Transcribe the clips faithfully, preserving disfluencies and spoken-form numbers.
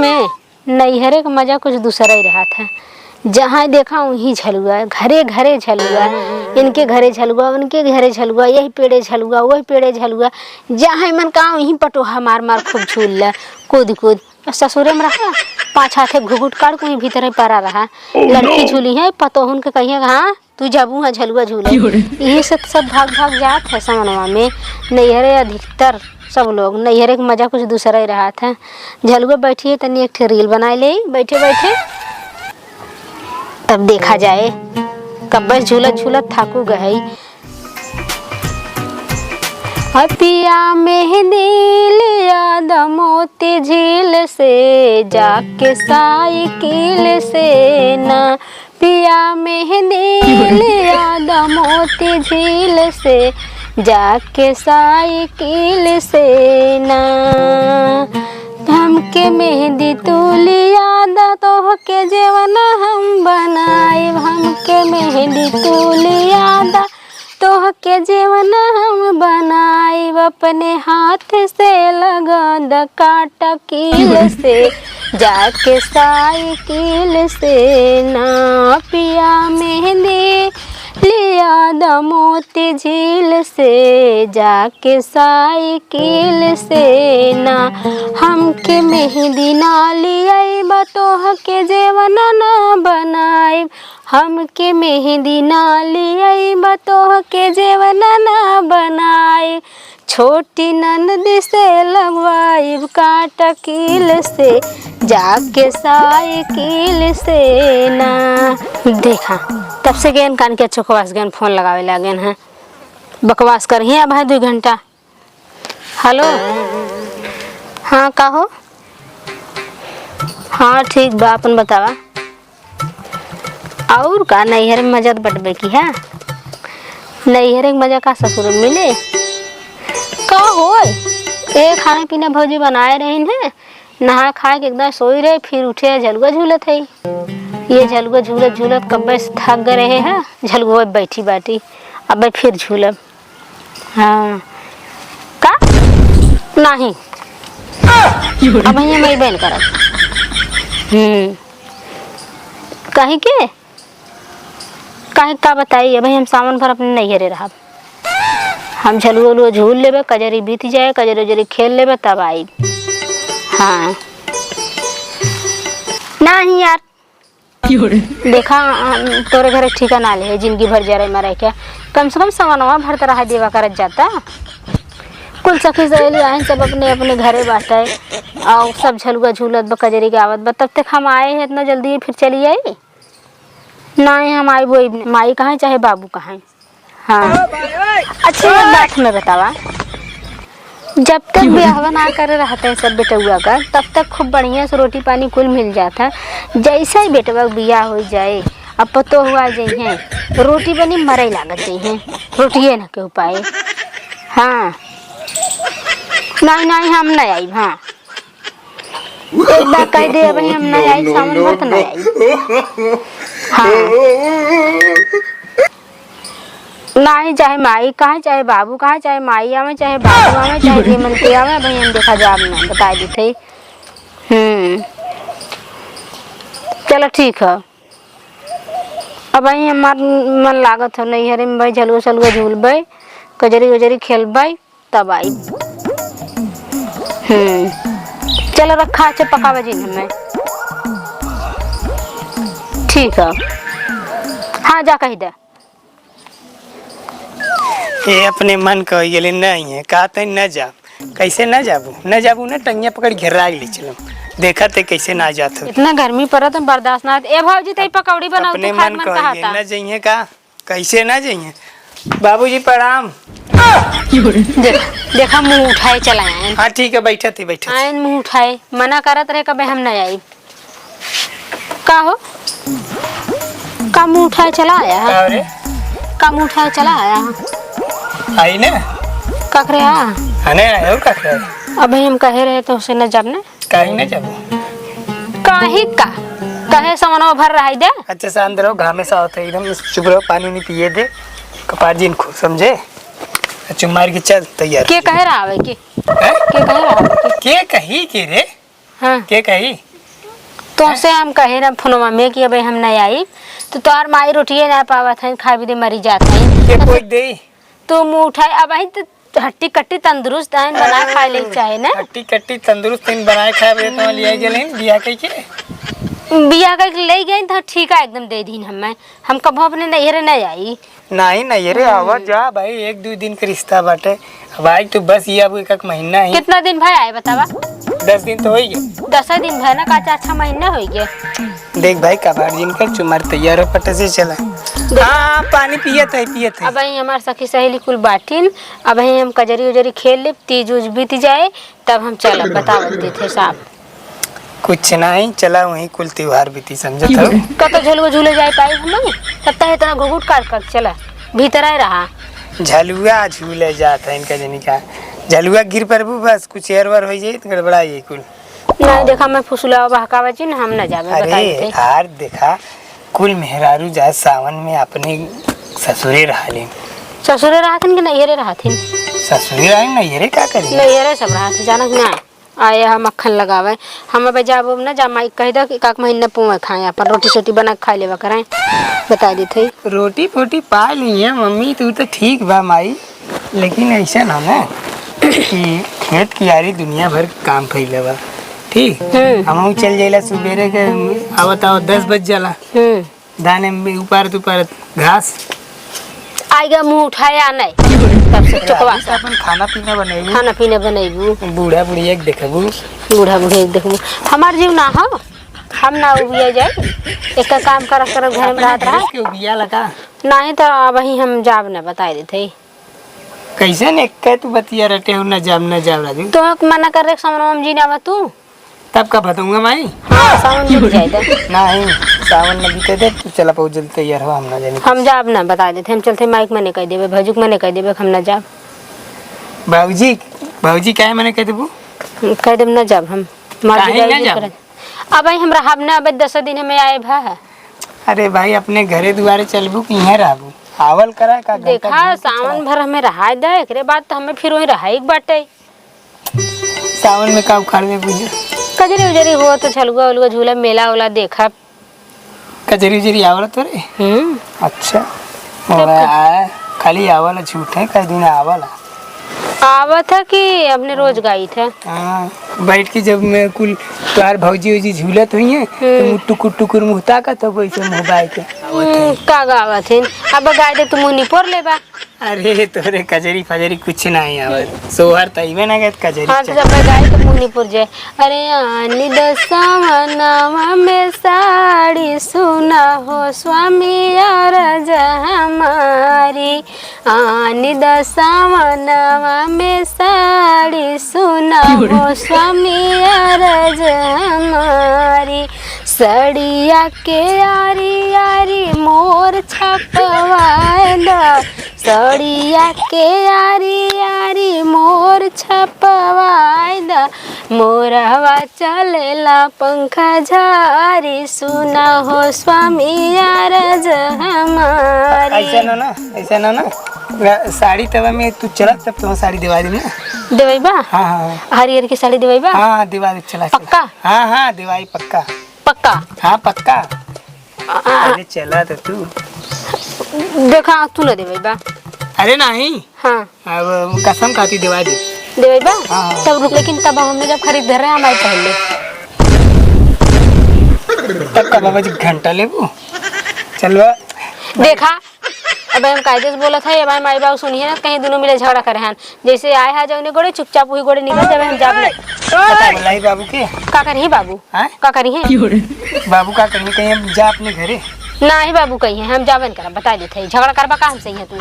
में नैहरे क मजा कुछ दूसरा ही रहत है। जहाँ देखा वहीं झलुआ, घरे घरे झलुआ, इनके घरे झलुआ, उनके घरे झलुआ, यही पेड़े झलुआ, वही पेड़े झलुआ। जहाँ मन कहा वहीं पटोहा मार मार खूब झूल ले, कूद कूद। ससुरे में रहा, पाँच हाथे घुघुट काढ़ के वहीं भीतरे परा रहा। लड़की झूली है, पतोहुन के कहिए, हाँ, तू जाबू है झलुआ झूले। क्यों रे? यही से तो सब भाग भाग जात है समनवा में। नैहरे अधिकतर सब लोग, नैहरे के मजा कुछ दूसरा ही रहत है। झलुआ बैठिए, तनी एक ठे रील बनाए ले बैठे बैठे, तब देखा जाए। कब्बे झूलत झूलत थाकू गए। पिया मेहंदी लिया द मोती झील से, जाके साइकिल से ना। पिया मेहंदी लिया द मोती झील से, जाके साइकिल से ना। हमके मेहंदी तू लिया द, तोहके जेवना हम बनाइब। हमके मेहंदी तू लिया द, तोहके जेवना हम बनाइब। अपने हाथ से लगा द काटा कील से, जाके साइकिल से ना। पिया मेहंदी लिया द मोती झील से, जाके साइकिल से ना। हमके मेहंदी ना लियाइब, तोहके जेवना ना बनाइब। हमके मेहंदी ना लियाइब, तोहके जेवना ना बनाइब। छोटी ननद से लगवाइब काटा कील से, जाके साइकिल से ना। देखा, तब से गेन कान के चुकवास गेन फोन लगावे लागेन हैं। बकवास करही अब है दुइ घंटा। हेलो, हाँ, का हो? हाँ, ठीक बा, आपन बतावा। अउर का, नैहर में मजा त बटबे की है। नैहर के मजा का ससुर में मिले? का होय? ए, खाना पीना भौजी बनाए रहिन है, नहा खा के एकदम सोई रहे, फिर उठे, झलुआ झूलत है। ये झलुआ झूलत झूलत कब्बे से थक गए रहे हैं, झलुआ बैठी बाटी, अब फिर झूलब। हाँ। का? नाही। अब हम अइबे न करब। हम्म। काहे के? काहे का बताई, अब हम सावन भर अपने नैहरे रहब। हम झलुआ उलुआ झूल लेबे, कजरी बीत जाए, कजरी उजरी खेल लेबे, तब आइब। हाँ। नाही यार, देखा, हम तोरे घरे ठिका ना ले, जिंदगी भर जरे मरे के। कम से कम सवनवा भर त रहा देवा करत जाता। कुल सखी सहेली आहिन, सब अपने अपने घरे बाटे, अउर सब झलुआ झूलत बा, कजरी गावत बा। तब तक हम आए हैं, इतना जल्दी फिर चली आई? नाही, हम आइब वही, माई कहाँ चाहे बाबू कहाँ। हाँ। अच्छा, एक बात हमें बतावा, जब तक बियाहवा ना करे रहते हैं सब बेटउआ का, तब तक खूब बढ़िया से रोटी पानी कुल मिल जात है। जैसे ही बेटवा के बियाह हो जाए, अब पतोह हुआ जइहें, रोटी बनी मरे लागत जइहें, रोटिए ना केहू पाए। हाँ, नाही, नाही, हम ना आइब। हाँ, एक बार कह दे, अबही हम ना आई, सावन भर त ना आई। हाँ। नाही, चाहे माई कहाँ, चाहे बाबू कहाँ, चाहे माई आवे, चाहे बाबू आवे, चाहे जे मन के आवे, अबही हम देखा जाब ना, बताइ देत हई। हम्म, चलो ठीक है। अबही हमार मन लागत हो नैहरे में, भाई, झलुआ सलुआ झूलबे, कजरी उजरी खेलबे। तब आई। हम्म, चलो रखा, अच्छा, पकावा जी हमें। ठीक है, हाँ, जा कहि दे। ये अपने मन क होइ गेले, नहीं है, कहते न जा। कैसे न जाबू, न जाबू न, टंगिया पकड़ घेरा के ले चलो। देखा ते कैसे ना जात हो। इतना गर्मी पड़त है, बर्दाश्त ना होत। ए भौजी, ते पकौड़ी बनाओ, अपने तू खात मन मन कहत कहता। न जइहे का? कैसे ना जइहे? बाबूजी प्रणाम। देख, देखा, मुँह उठाए चला आयन। हाँ, ठीक है, बैठा थे, बैठा थे। आयन मुँह उठाए, मना करत रहे, कबे हम ना आई। का हो? का मुँह उठाए चला आया है? का रे? का मुँह उठाए चला आया है? आई ना? का करे आ? अने आए, और का करे? अबे हम कहे रहे तो उसे न जाब ना। काहे न जाबू? काहे का? कहे समनवा भर रहाई दे। अच्छा, शांत रहो, घामे से आवत है, एकदम चुप रहो, पानी उनी पिए दे, कपार जिन खूब, समझे? अच्छा, मार के चल, तैयार। के कहे रहा है कि? हैं? के कहे रहा है कि? के कही के रे? हाँ। के कही? तोहसे हम कहे ना फोनवा में कि अबे हम नहीं आई, तो तोहार माई रोटिए ना पावत है, खाए भी दे मरी जात है। के कोई दे? तू मुँह उठाए, अब ही तो हट्टी कट्टी तंदुरुस्त है, बनाए खाए ले चाहे ना। हट्टी कट्टी तंदुरुस्त है, बनाए खाए बे तो लिया गेल है, बिया कह के। बिया कह के ले गए तो ठीक है, एकदम दे दीन हमें। हम कभो अपने नैहरे नहीं आई। नहीं, नहीं रे, हम्म। आवा जा भाई, एक दो दिन के रिश्ता बाटे। अब आई तो बस ये अब एक, एक महीना ही। कितना दिन भाई आए बतावा? दस दिन तो होई गए। दस दिन भाई ना, का चार छह महीना होई गए। देख भाई, कबाड़ जिन कर चुमार तैयार हो, पट से चला। देख। हाँ, हाँ, पानी पियत है, पियत है। अब ही हमार सखी सहेली कुल बाटिन, अब ही हम कजरी उजरी खेल लेब, तीज उज बीत जाए, तब हम चलब, बतावत देथे साहब। कुछ नहीं, चला वहीं कुल त्योहार बीती, समझत हो? कतो झलुआ झूले जाए पाई हम लोग, तब तक इतना घुघुट काट कर चला, भीतर आए रहा। झलुआ झूले जात है इनका जनी का, झलुआ गिर परबू बस, कुछ एयर वर हो जाए तो गड़बड़ा ये कुल। नहीं देखा, मैं फुसुला बहकावा जी ना, हम ना जावे, बताई अरे थे। यार देखा, कुल मेहरारू जाए सावन में अपने ससुरे रहा लेन। ससुरे रहथिन कि नैहरे रहथिन? ससुरे रहे, नैहरे का करी? नैहरे सब रहथिन, जानत ना। आए हम मक्खन लगावे। हम अब जाब ना, जा माई कह दो कि एक महीना पुआ खाए, अपन रोटी सोटी बना के खा लेवा करें। बता देत हई। रोटी फोटी पा ली है मम्मी, तू तो ठीक बा माई, लेकिन ऐसा ना ना कि खेत कियारी दुनिया भर के काम फैले बा, ठीक? हम्म। हमहू चल जाइला सुबेरे के, आवत आवत दस बज जाला। हम्म। दाने में उपारत उपारत घास। आइगा मुँह उठाया नहीं। तब से चुकवा अभी तो अपन खाना पीना बनेबू। खाना पीना बनेबू। बूढ़ा बुढ़िया के देखबू। बूढ़ा बुढ़िया के देखबू। हमार जीव ना हो, हम ना उबिया जाए। एक काम करब करब घर में रहत रहा। के उबिया लगा। नहीं तो अब ही हम जाब ना, बताई देत हई। कैसे ने कह तू बतिया रटे हो, ना जाब ना जाब राजू। तो मना कर रे, समनवा में जी ना आवा तू। तब का बताऊंगा माई? हाँ, सावन बीत जाए दे। नहीं, सावन न बीते दे, तू चला बहुत जल्दी तैयार हो, हम ना जाने। हम जाब ना, बता देते, हम चलते माई के मने कह देबे, भौजी के मने कह देबे, हम ना जाब। बाबूजी, बाबूजी काहे मने कह देबू? कह देब ना जाब हम, मार काहे पिटाई ना भी जाब? करत। अब भाई हम रहब ना, अब दस दिन हमें आए भा। अरे भाई, अपने घरे दुआरे चलबू कि इहाँ रहबू? आवल करा का घंटा देखा, घूम के सावन चला। भर हमें रहाए दे, एकरे बाद तो हमें फिर वहीं रहाई के बाटे। सावन में का उखाड़ में बुझे? कजरी उजरी हो तो झलुआ उलुआ झूला, मेला उला देखब। कजरी उजरी आवला तोरे? हम्म। अच्छा। तब और का? आ, खाली आवला झूठ है, कई दिन आवला। आवत है कि अपने रोज गाइत है। हाँ, बैठ के जब मैं कुल तोहार भौजी उजी झूलत हुई है, तो हम्म। मुँह टुकुर टुकुर मुँह ताकत हो वैसे मुँह बाय के। हम्म, का गावत है? अब गाय दे तू मुँह निपोर लेबा। अरे तोरे कजरी फजरी कुछ नहीं आवत। सोहर त अइबे ना करत कजरी हाँ, तो चल। जब मैं गाई तो मुँह निपुर जाए। अरे आनी दसवनवा में साड़ी सुना हो स्वामी अरज हमारी। आनी दसवनवा में साड़ी सुना हो स्वामी अरज हमारी। सड़िया के आरी आरी मोर छपवाए द। सड़िया के आरी आरी मोर छपवाए द, मोरवा चलेला पंखा झारी, सुना हो स्वामी अरज हमारी। ऐसे ना ना, ऐसे ना ना, साड़ी तब में तू चलत तब तो साड़ी दिवा दी ना। देवई बा? हाँ, हाँ, हाँ। हरियर की साड़ी देवई बा? हाँ, हाँ, दिवा दे, चला, चला। पक्का? हाँ, हाँ, दिवाई पक्का। पक्का? हाँ, पक्का। अरे चला तो तू। देखा, तू ना देवे बा। अरे नहीं। हाँ। अब कसम खाती देवा दे। देवे बा? हाँ। तब रुक, लेकिन तब हमने जब खरीद धरे, हम आई पहले। तब का बाबा जी घंटा लेबू? चलवा। देखा, अब हम कायदे से बोलत है, हमारे माई बाबू सुनिए ना, कहीं दोनों मिले झगड़ा करे हैं। जैसे आए हा जौने गोड़े, चुपचाप वही गोड़े निकल जावे, हम जाब नहीं। बताओ। बोलाई बाबू के। का करिहे बाबू? हाँ? का करिहे? बाबू का करिहे, कहीं हम जा अपने घरे? नाही बाबू कहिए, हम जाबे न करब, बता देते हैं। झगड़ा करबा का हमसे यहाँ तू?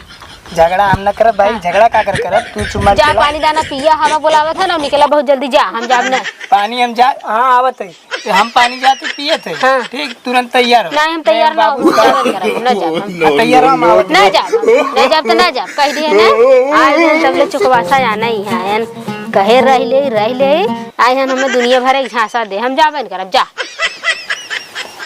झगड़ा हम ना करब भाई, हाँ। झगड़ा का कर करब? तू चुम्मा जा चला। पानी दाना पिया, हवा बोलावत है ना, निकला बहुत जल्दी जा, हम जाब ना। पानी हम जा, हाँ आवत है। तो हम पानी जाते पिए थे। हाँ। ठीक, तुरंत तैयार हो। नहीं, हम तैयार ना हो, बाबू का जाबे करब, ना जाब हम। हाँ, तैयार हो, हम आवत ना हैं। जाब हम, ना जाब तो ना जाब, कह दिए ना। आज हम सब लोग चुकवासा जाना ही है, कहे रह ले, रह ले। आज हम हमें दुनिया भर एक झांसा दे, हम जाबे न करब, जा।